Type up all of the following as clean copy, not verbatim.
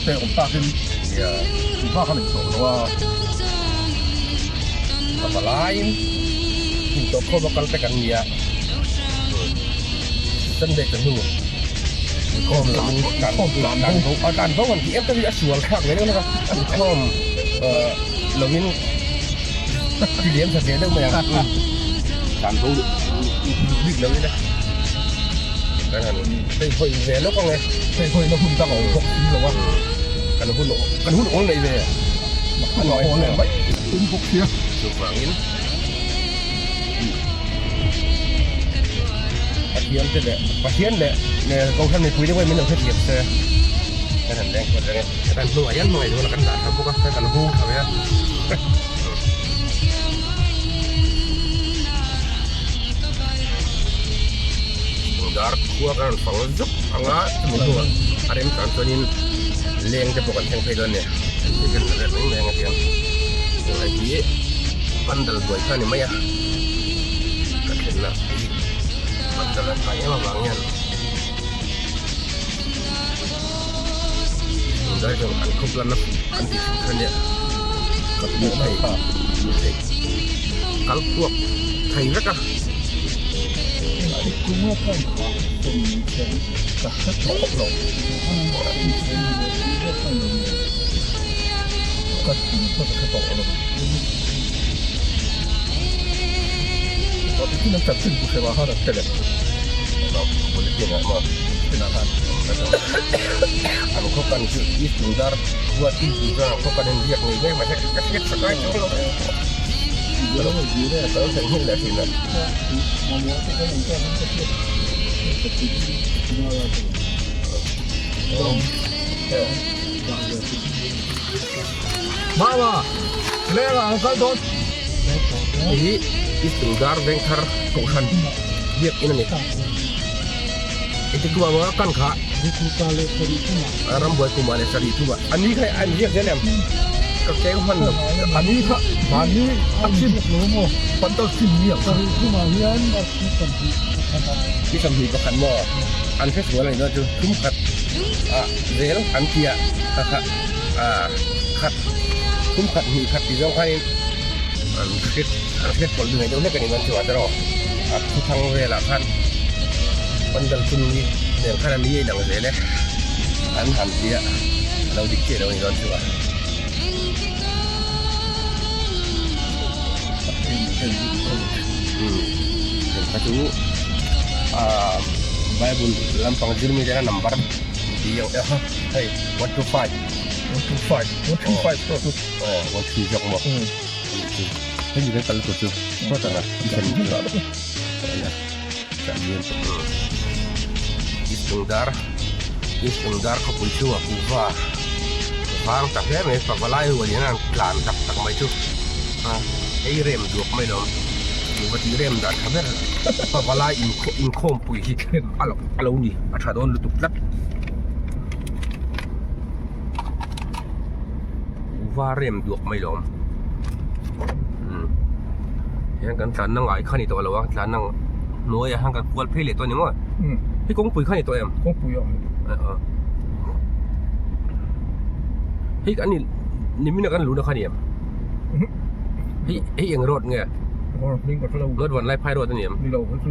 te awm takin kuhva kha nei tawh lo a. A va laiin intawh khawm a kal te kan nia Sunday ka hnu inkhawm lovin tlan tlan bo a tlan bo an tih em te hi a sual thlak ve deuh hlek a inkhawm lovin ti liam tha ve deuh mai ang tlan bo bik lo ila kan han hei hawi ve lawk ang e hei hawi na hun dang a awm bawk si lo a kan hun kan hun awl nei ve a nuai awl leh mai tum bawk sia chuvangin Pathian te leh Pathian leh Kohhran mipui te pawhin min lo hrethiam se kan han leng kual reng e kan hnungah hian hmangaih zuala kan dah tha bawk a kan hung tha ve a. Dar khua kan rawn fang zuk ang a chumi hnuah a rem tan chuanin leng te pawh kan thleng phei dawn a ni hei kan la vel mai mai ang a tiang tunah hi pandal buai kha a ni mai a ka thlenna hi pandal a hnai em avang hian dar hian an khawp lan a an tih thin kha nia ka hmuh thei hmuh thei kal kuak thei vek a. An khaw kan chu East Lungdar huat in tih chuan an khaw kan inbiak ngei ngei mai ka hriat tha kai chuang lo ka lo theihnghilh leh thin a. Mama leng ah an kal dawn. Hei hi East Lungdar Vengthar Kohhran biak in a ni. Engtik kum ah kan kha rambuai kum ah leh sarih thum ah a ni kha an ziak zel em ka keng hman lo. A ni kha mahni a chim pandal chim ni ang kha. Ni 20 pakhat maw an hre sual a ni dawn chu thum khat ah zel an tia kha kha ah khat thum khat hnih khat tih zawng khanin an hre an hre pawlh duh ngei deuh hlek a ni dawn chu a tiraw a thuthang velah khan pandal chum hi nen khan a ni a inang zel e an han tia a lo dik chiah lo a ni dawn chu a. Kha chu ah bible lampang zir mi tena number tih ang te kha hei 1 2 5 1 2 5 1 3 5 pawh chu aw 1 3 zawk maw hemi kan kal tur chu sawtah a thlen East Lungdar East Lungdar khawpui chhungah kuhva vang ta hle mai pavalai rual hian an tlan tak tak mai chu a ei rem duak mai lo kuhva tih rem dan tha ber pavalai inkhawmpui hi a lo ni a tha dawn lutuk tlat kuhva rem duak mai lo hian kan tlanna ngai kha ni tawh lo a tlanna hnuaiah hian kan kual phei leh tawh a ni maw hei kawngpui kha ni tawh em kawngpui a hei kan ni nimin a kan luhna kha ni em hei hei eng road nge road vanlaiphai road a ni em ni lo hei chu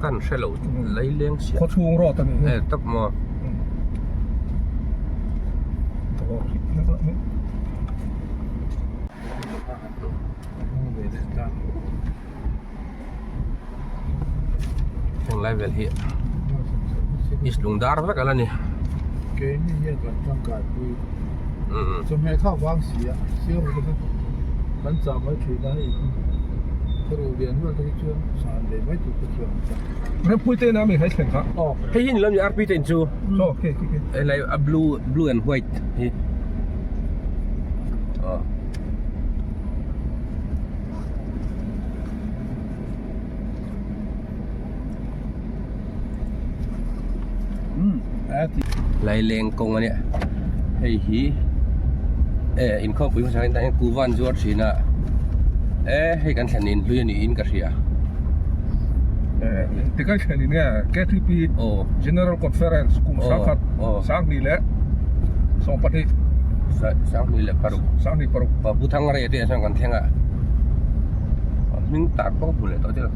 kan hre lo laileng siam khawchhung road a ni e tak maw. Heng lai vel hi East Lungdar vek ala ni. Keini hian kan tangkai pui chawhmeh kha vang si a siam te kha kan chah mai thin a hei thuruk lian vel te hi chuan san leh mai tur te chuan an chah. Rempui te ina mi hai thleng kha. Hei hi ni lo ni RP te in chu. Aw khi khi khi. Helai a blue blue and white hi. Aw. Laileng kawng a nia hei hi e inkhawmpui hmasa hian tah hian kuhva an zuar thin a e hei kan thlen in hlui a niin ka hria. Tikhan thlen in nge KTP General Conference kum sangkhat sanghnih leh. Sawmpahnih. 26. 26. Babu Thangrei te chuan kan thleng a, a hming tar pawh ka hmu leh tawh chiah lo.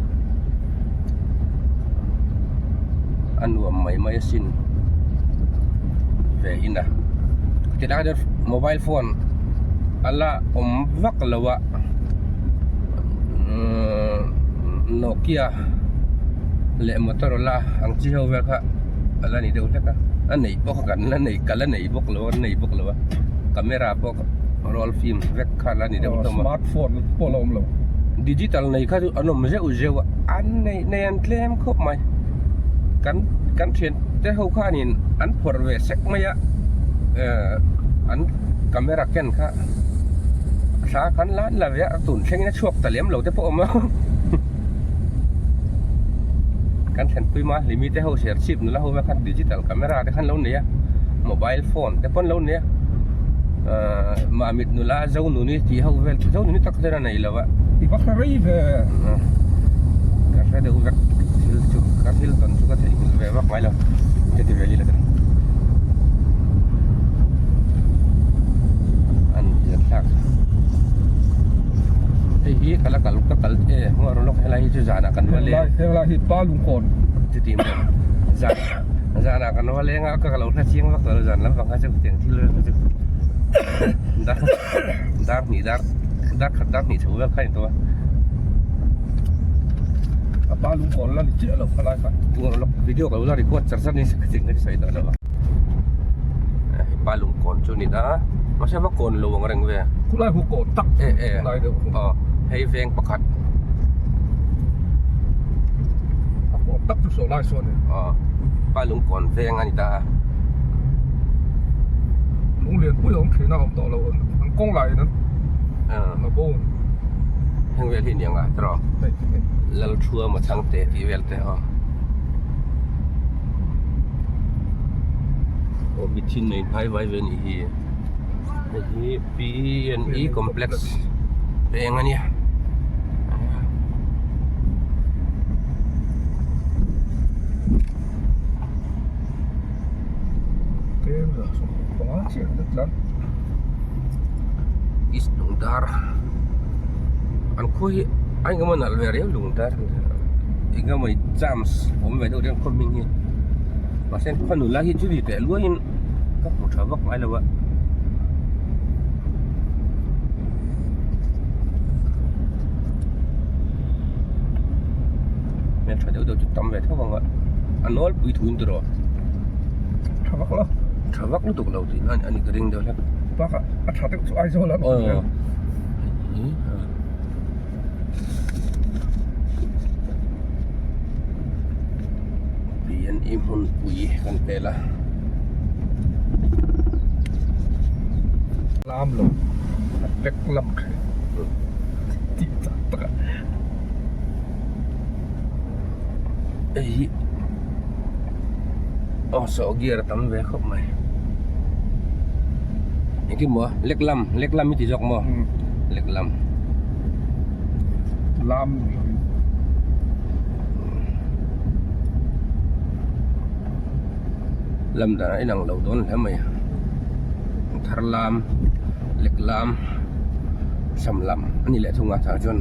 A nuam mai mai asin ve in a. Tilai ah chuan mobile phone a la awm vak lo a, Nokia leh Motorola ang chi ho vel kha a la ni deuh hlek a, a neih pawh kha kan la nei ka la nei bawk lo a an nei bawk lo a camera pawh roll film vek kha la ni deuh hlawm a smartphone pawh la awm lo digital nei kha chu an awm zeuh zeuh a an nei nei an tlem khawp mai kan kan thian te ho khanin an phawrh ve sek mai a ehh an camera ken kha thla khan la la ve a tun thlengin a chhuak ta lem lo te pawh a awm a. Kan thlenpui ma hlimi te ho ser chhip nula ho khan digital camera te khan lo nei a mobile phone te pawn lo nei a ahh mamit nula zonuni tih ho vel zonuni tak chuan a nei lo a i va hre rei ve ka hre deuh vek thil chu ka thil tawn chu ka theihnghilh ve vak mai lo ka ti ve lila te an ziah thlak hei hi ka la kal ka kal e hmuh rawh lawk helai hi chu zanah kan va leng helai hi pa lungkawn chuti maw zan zanah kan va leng a ka lo hre chiang vak lo zan lampang kha chu tiang thil vel kha chu dar dar hnih dar dar khat dar hnih chho vel kha a ni tawh a a pa lungkawn la ni chiah lo khalai kha hmuh rawh lawk video ka lo la record char char ni se ka ti ang ka sawi tawh lo a pa lungkawn chu a ni ta mahse va kawn lo ang reng ve khulai hu kawn tak e e khulai deuh hu aw hei veng pakhat a kawn tak chu saw lai sawn e aw pa lungkawn veng a ni ta a lunglian pui a awm thin a awm tawh lo an kawng laiin an la bo heng vel hi aniang a tiraw Lalthuama chhangte tih vel te aw. Aw mithin nei phai vai ve anih hi hei hi P&E complex peng a nia East Lungdar an khua hi a engemaw nalh ve riau Lungdar engemaw chance awm ve deuh riau khaw hming hi mahse khaw nula hi chu ni teh luaiin ka hmu tha vak ngai lo a hmeltha deuh deuh chu tam ve tho ang a a nawlpui thu in tiraw tha vak lo tha vak lutuk lo tih na ani ka ring deuh hlek bakah a tha deuh chu Aizawl a aw PNE hmunpui kan pel a. Lam lo a lek lam thin tih tak tak a. Hei hi aw sawh gear a tam ve khawp mai. Engtin maw lek lam lek lam i ti zawk maw lek lam. Lam ni lovin. Lam dan a inang lo dawn hle mai. Thar lam lek lam sam lam a ni leh thung a tah chuan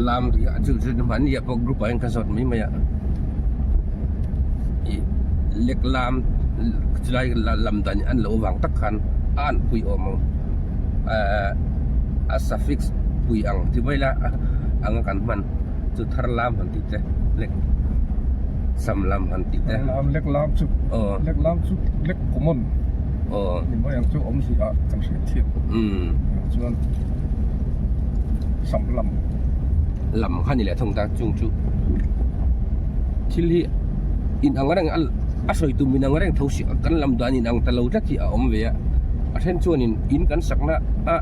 lam tih ah chu chu mahni ah pawh group ah hian ka zawt mai mai a ih lek lam chulai lam dan an lo vang tak khan a an pui awm ang ehh a suffix pui ang ti mai ila anga kan hman chu thar lam han tih te lek sam lam han tih te lam lek lam chu aw lek lam chu lek common aw ni mai ang chu awmzia ah kan hriat thiam umm chuan sam lam lam kha ni leh thung ta chung chu thil hi in ang reng a a sawi tum in ang reng tho si kan lam dan in ang ta lo tlat hi a awm ve a a then chuan in in kan sakna a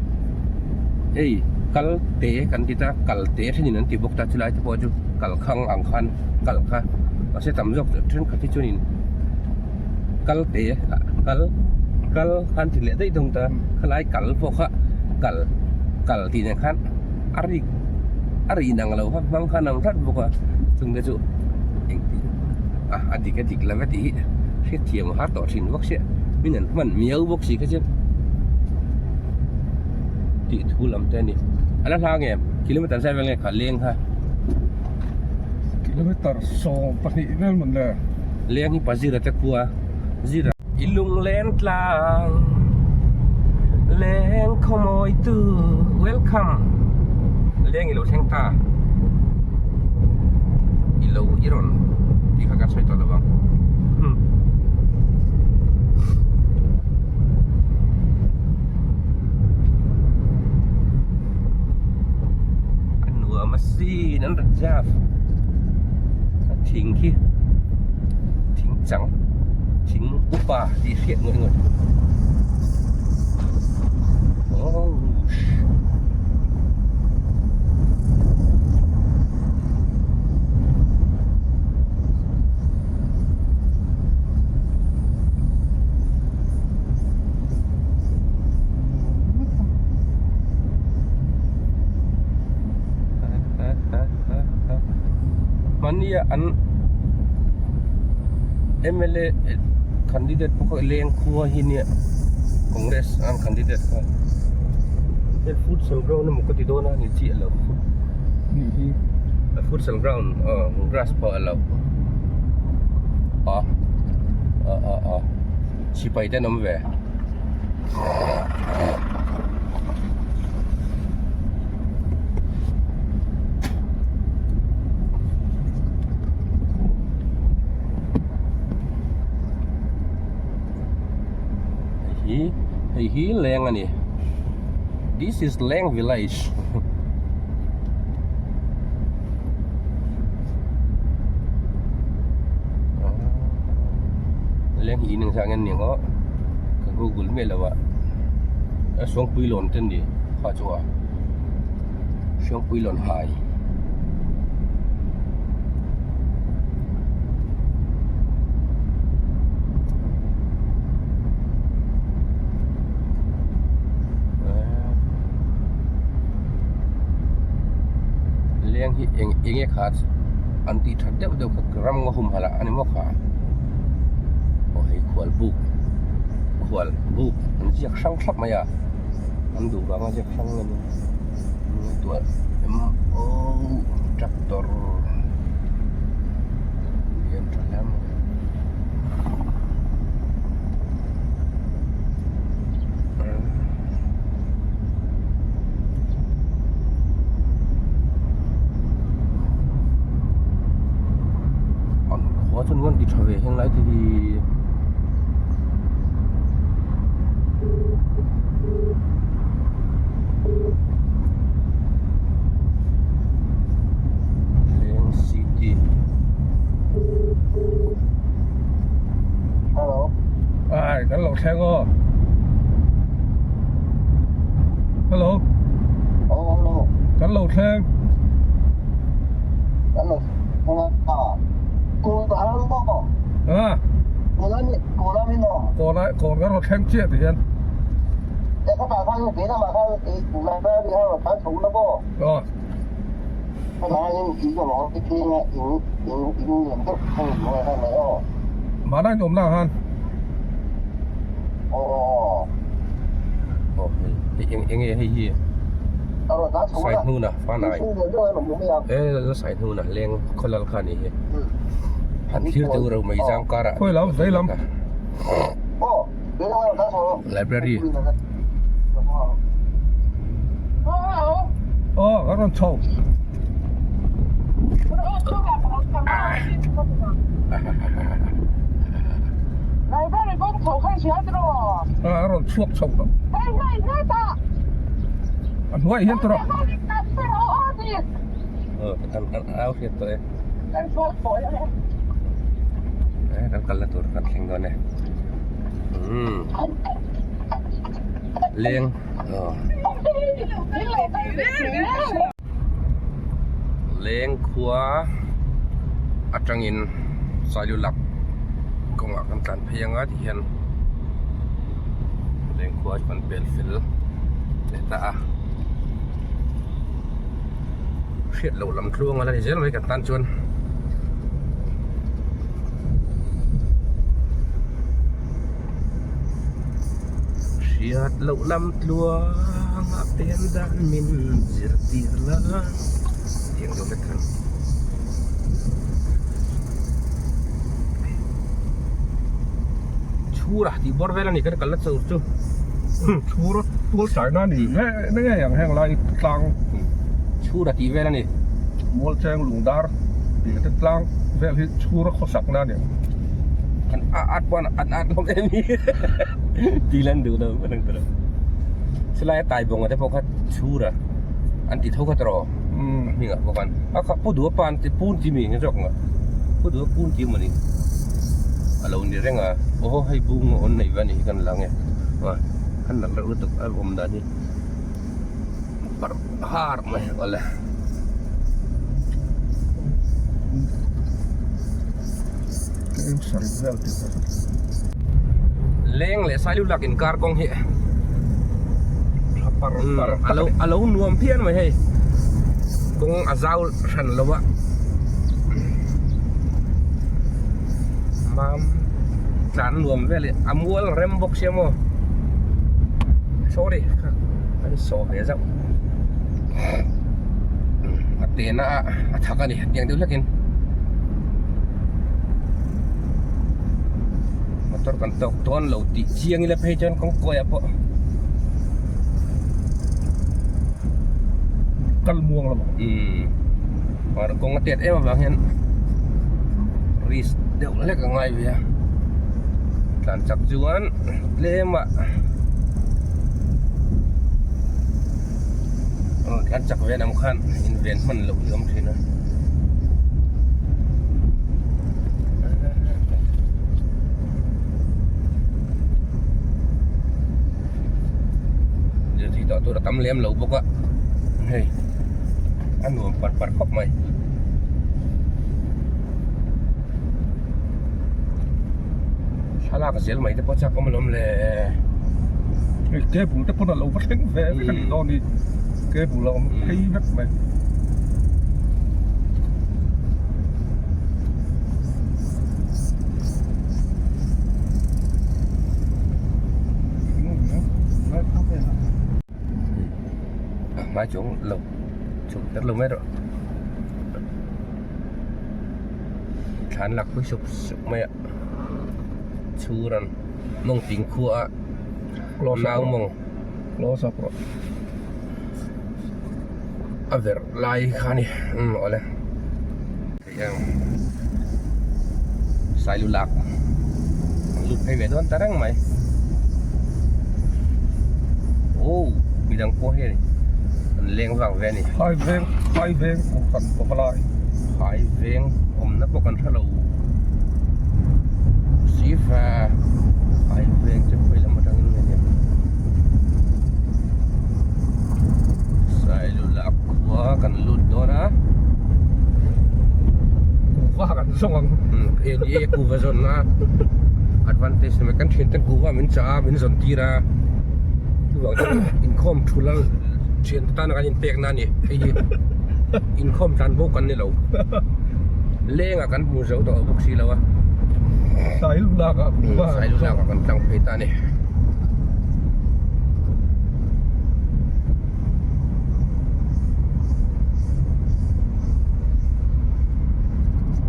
hei kal te kan ti ta kal te thenin an ti bawk ta chulai te pawh chu kal khang ang khan kal kha mahse tam zawk thenkhat hi chuan in kal te kal kal khan ti leh daih thung ta khalai kal pawh kha kal kal tih nen khan a rik a ri inang lo kha hmang khan ang tlat bawk a chung te chu engtin a a dik a dik lo e tih hi. Hriatthiam a har tawh thin bawk sia, min an hman miau bawk si kha chu tih thu lam te a ni. A la hla nge kilometer zai vel nge kha leng kha? Kilometer 12 vel mawn le. Leng hi Pazira te khua Zira. I lunglen tlang leng khawmawi tu welcome leng i lo thleng ta i lo i rawn tih kha kan sawi tawh lo ang a nuam asin an reserve a thing khi thing chang thing upa tih hriat ngawih ngawih oh Hmania an mla candidate pawh kha leng khua hi nia congress an candidate kha he futsal ground emaw ka ti dawn a ni chiah lo Nih hi. Futsal ground aw grass pawh a lo a a a a sipai te an awm ve. Hei hi hei hi leng a ni this is leng village. Leng hi in engzah nge ni ang aw ka google miah lo a a suangpui lawn te ni kha chu a suangpui lawn hai. Leng hi eng eng nge kha an tih that deuh deuh kha ram nga hum halh ah a ni maw kha aw hei khual buk khual buk an ziak hrang thlap mai a an duh vanga ziak hrang a ni tuah em aw tractor lian tha hle mai. An khua chuan an ti tha ve heng lai te hi Leng city Hello Ai kan lo thleng aw Hello Hello Kan lo thleng Kan lo thleng a Kawl an maw A Kawl an kawl an maw Kawl a kawl kan rawn thleng chiah ti hian E kha tah khan vei lamah khan i library kha rawn tlan chho la maw Aw Mahna in awmna ah khan. Aw hei eng eng nge hei hi Saihnuna fanai e la Saihnuna leng khawlal kha a nih hi han thlir teh u ro mai zang karah Khawi lam vei lam. Library. Aw ka rawn chho. A rawn chhuak chho tawh. A hnuaiah hian tawrh a. Aw kan au hriat tawh e. Kan kalna tur kan thleng dawn e. Umm leng aw leng khua atangin sailulak kawngah kan tlan phei anga ti hian leng khua chu kan pel fel leh ta a hriat loh lam tluang a la ni zel mai kan tan chuan. Hriat loh lam tluanga pen dan min zirtir la tiang deuh vek khan. Chhura tih bawr vel a ni kan kalna chur chu. Chhura tual tlai na ni nge nge ang heng lai tlang. Chhura tih vel a ni. Mualcheng lungdar tih te tlang vel hi chhura khawsak na a ni. An at pawn an at hlawm em hi ti lan duh lo ka nang tawh silai a tai bawng te pawh kha chhura an ti tho kha tawh hmingah pawh khan a kha pu duh a pan ti pun ti mi nge zawk nga pu duh a pun ti mawni a lo ni reng a aw hei bung a awn nei ve a nih hi kan la nge a nalh reuh lutuk a awm dan hi parh har mai awle. Leng leh Sailu lak inkar kawng hi a lo nuam phian mai hei kawng a zau hran lo a mam tlan nuam vel a mual rem bawk sia maw sorry an saw ve zauh a tena a thak a ni tiang deuh hlekin motor kan tawk dawn lo tih chiang ila phei chuan kawng kawiah pawh kal muang lo umm kawng a tet em avang hian risk deuh hlek a ngai ve a tlan chak chuan tlem ah tlan chak ve lam khan inven hman loh hi a awm thin a. Zirtir tawh tur a tam lem lo bawk a hei a nuam par par khawp mai. Thlalak zel mai te pawh chak awm alawm le. Hei cable te pawn a lo va thleng ve vek a nih dawn hi cable a awm phei vek mai. Hmai chuang lo chhuk kher lo mai rawh. Thlan lak pui sup sup mai a chhuran mawng ting khua a nau mawng close up rawh a verh lai kha a ni umm awle theih ang sailu lak an lut phei ve dawn ta reng mai oh midang pawh hian an leng vang ve a ni. Phai veng phai veng kohhran pawh a lai. Phai veng awmna pawh kan hre lo sifa phai veng chu khawi lam atangin nge nia Sailu lak khua kan lut dawn a. Kuhva kan zawng ang. Umm ni e kuhva zawn a advantage ni mai kan thian ten kuhva min chah a min zawn tir a chuvang chuan inkhawm thul a thian te tana kan inpek na a ni hei hi inkhawm tlan bawk kan ni lo leng ah kan hmu zo tawh bawk si lo a Sailu lak ah kuhva Sailu lak ah kan tlang phei ta a ni.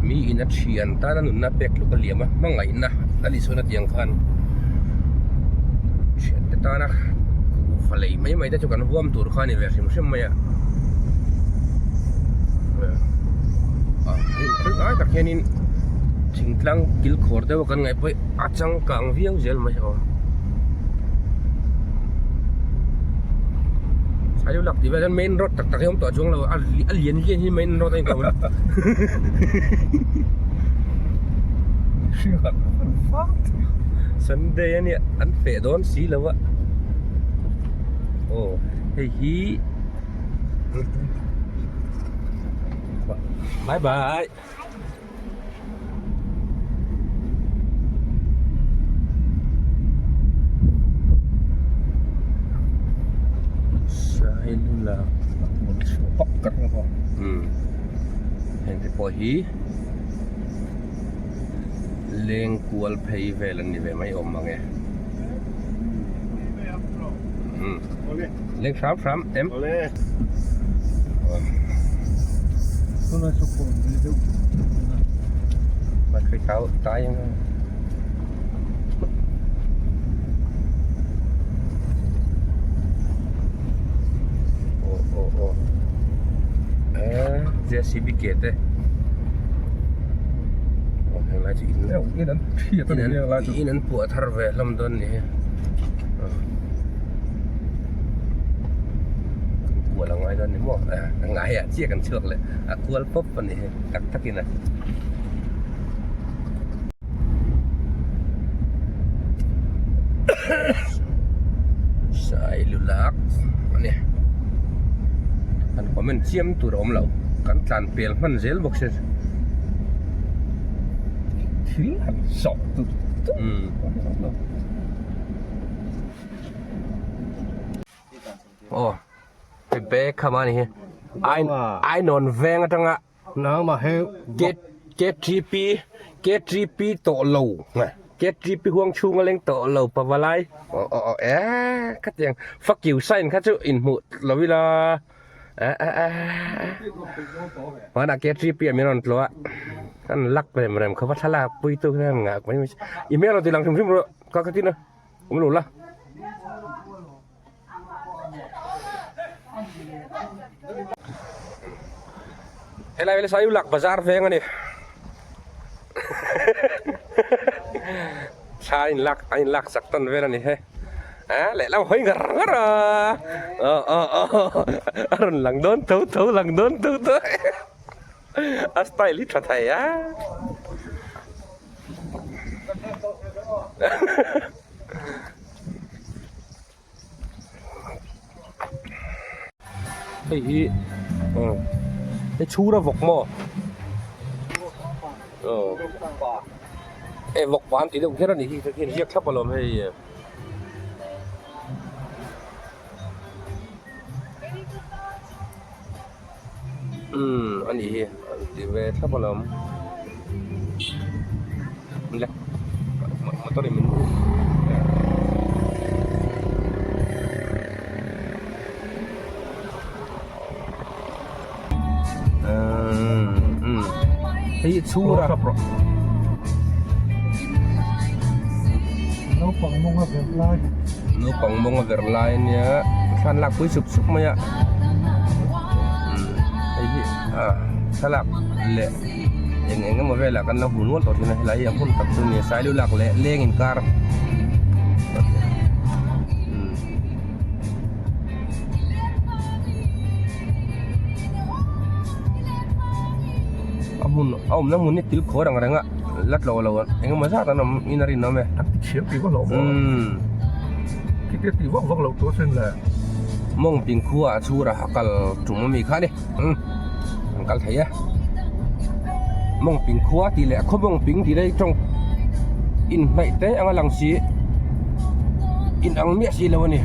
Mi in a thian tana nunna pek tluk a liam a hmangaihna a ni sawn a tiang khan thian te tana kuhva lei mai mai te chu kan huam tur kha a ni ve hrim hrim mai a rin ai tak hianin thingtlang kilkhawr deuh a kan ngaih pawh a changkang viau zel mai aw. Sailu lak tih vel hian main road tak tak hi a awm tawh chuang lo a a lian lian hi main road a inko a Sunday a nia an feh dawn si lo a aw hei hi bye bye. Heng te pawh hi leng kual phei vel an ni ve mai awm mang e. Leng hram hram em. Awle. Tunlai chu phone ve deuh Mà khi khảo tai Ồ ồ ồ. Ê, JCB ke te. Ồ, heng lai chu in. In an thiat a ni heng lai chu. In an puah thar ve hlawm dawn ni hi. Kan kual a ngai dawn ni maw? A ngai ah chiah kan chhuak leh a kual pawp a ni hi tak tak in a. Sai lu lak a ni. Kan comment chiam tur a awm lo. Kan tlan pel hman zel bawk si. Thil han zawh tur tur a ni lo. Aw hei bag kha mah a ni hi Ainawn veng atanga KTP KTP tawh lo KTP huang chhung a leng tawh lo pavalai aw aw aw e khatiang fuck you sign kha chu inhmuh lo ila hmanah KTP ah min rawn tlawh a an lak rem rem kha va thlalak pui tu hian ngah mai mai i hmel rawn ti lang hrim hrim rawh ka ka tin a awm lo la. Helai hi Saiulak bazar veng a ni thla a inlak a inlak chak tan vel a ni he a lehlam hawi ngar ngar a aw aw aw a rawn lang dawn tho tho lang dawn tho tho a style hi tha thei a. Hei hi hei chhura vawk maw aw e vawk pa an tih deuh kher a nih hi hei hian ziak thlap alawm hei umm a nih hi an ti ve thlap alawm le motor in min umm hei hi chhura Naupang mawng a verh lai. Naupang mawng a verh lai ania thlan lak pui sup sup mai a hei hi a thlalak leh eng eng emaw velah kan lo hmu nual tawh thin a helai hi a hmun tak chu a ni a sailu lak leh leng inkar a hmun a awmna hmun hi thil khawi rang reng a la tlo lo eng emaw zat an awm in a rinawm e. An ti thiam tih vak lo maw? Khiti a tih vak vak loh tur sin le. Mawng ping khua a chhur a kal tum ami kha a ni an kal thei e. Mawng ping khua tih leh khaw mawng ping tih daih tawng inhnaih te anga lang si in ang miah si lo a ni.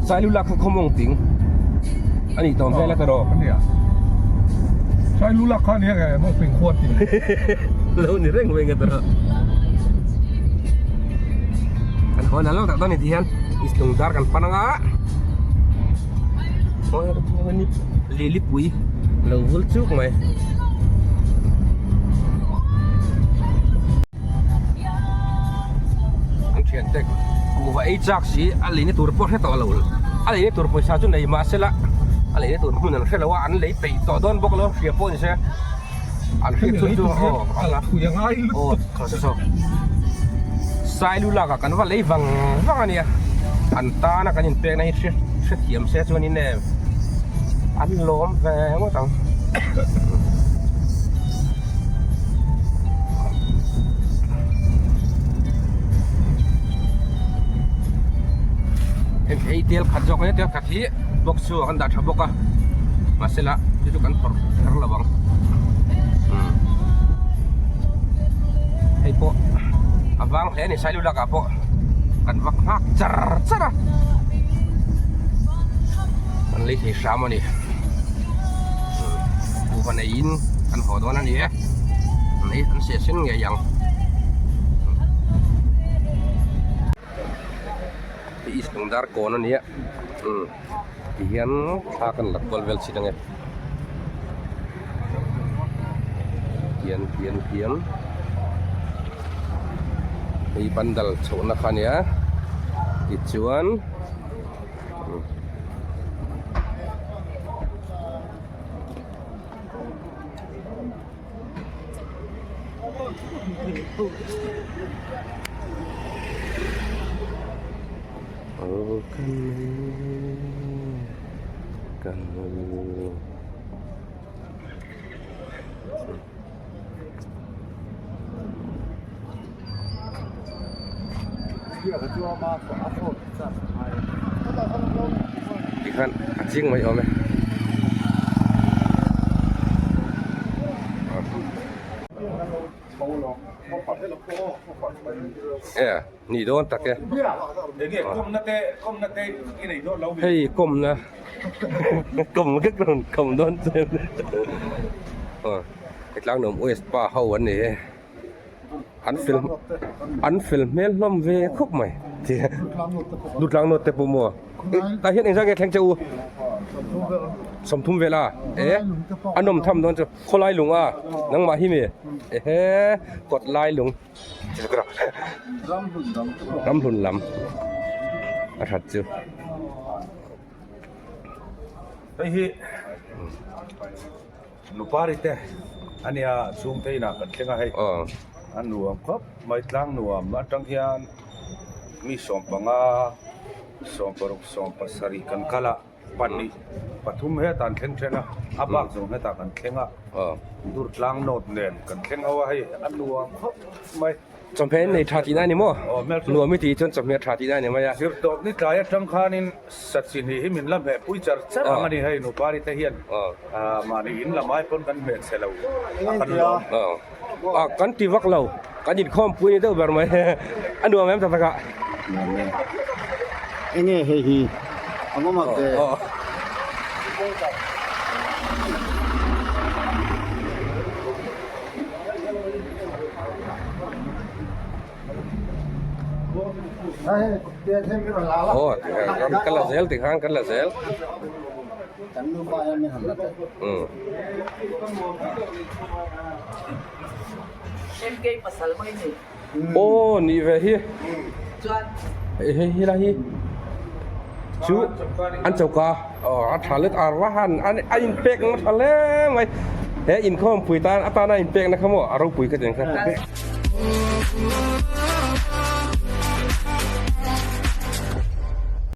Sailula kha khaw mawng ping a nih tawm vel a tawh. Ania. Sailula kha nia nge mawng ping khua tih. Lo ni reng mai nga tawh. Kan haw nal tak dawn ni ti hian islung dar kan pan anga. Lilipui lo vul chuk mai. An thian te kuhva ei chak si a leina tur pawh hre tawh lo a leina tur pawisa chu nei mahse la a leina tur hmun an hre lo a an lei peih tawh dawn bawk lo hria pawh ni se an hriat chhun chu aw aw saw sailu lak ah kan va lei vang vang a nia an tan a kan inpek na hi hrethiam se chuanin e an lawm ve ngawt ang. Heng ei tel khat zawk a nia tel khat hi box chhungah kan dah tha bawk a mahse lah chu chu kan phawrh kher lo ang hei pawh a vang hle a ni sailu lakah pawh kan va nghak char char a kan lei thei hram a ni. Kuhva neiin an haw dawn a ni e an ei an seh sen ngei ang. Lungdar kawn a nia umm ti hian thla kan la kual vel chhin ang e hian hian hian hei pandal chhohna kha a nia tichuan. Aw kan kan Tikhan a ching mai awm e. E ni dawn tak e. Hei kawmna kawm vek rawn kawm dawn che. Tlangnuam West pa ho an ni e. An fel an fel hmel hlawm ve khawp mai Dutlang nawt te pawh maw tah hian engzah nge thleng che u 30 vel a e a nawm tham dawn chu khawlai lung a nangmah hi mi ehe kawt lai lung ramhlun lam a that chu. Hei hi Nupari te a nia chhungte inah kan thleng a hei a nuam khawp mai tlang nuam atang hian mi 15 16 17 kan kal a pahnih pathum hetah an thleng then a a bak zawng hetah kan thleng a dur tlang nawt nen kan thleng ho a hei a nuam khawp mai. Chawhmeh nei tha tihna a ni maw? Nuam i tih chuan chawhmeh tha tihna a ni mai a. Zirtawp ni tlai atang khanin Sachin hi min la hmeh pui char char ang a ni hei nupari te hian mahni in lam ai pawn kan hmeh chhe lo a kan lawm. A kan ti vak lo kan inkhawm pui ni deuh ber mai a nuam em tak tak a. Nuam e. Enge hei hi a awm ang che. Aw kan la zel tikhan kan la zel. Aw nih ve hi hei hi lai hi chu an choka aw a tha let ar va han a inpek na tha hle mai he inkhawmpui tan atana inpek na kha maw a ropui ka ti ang kha.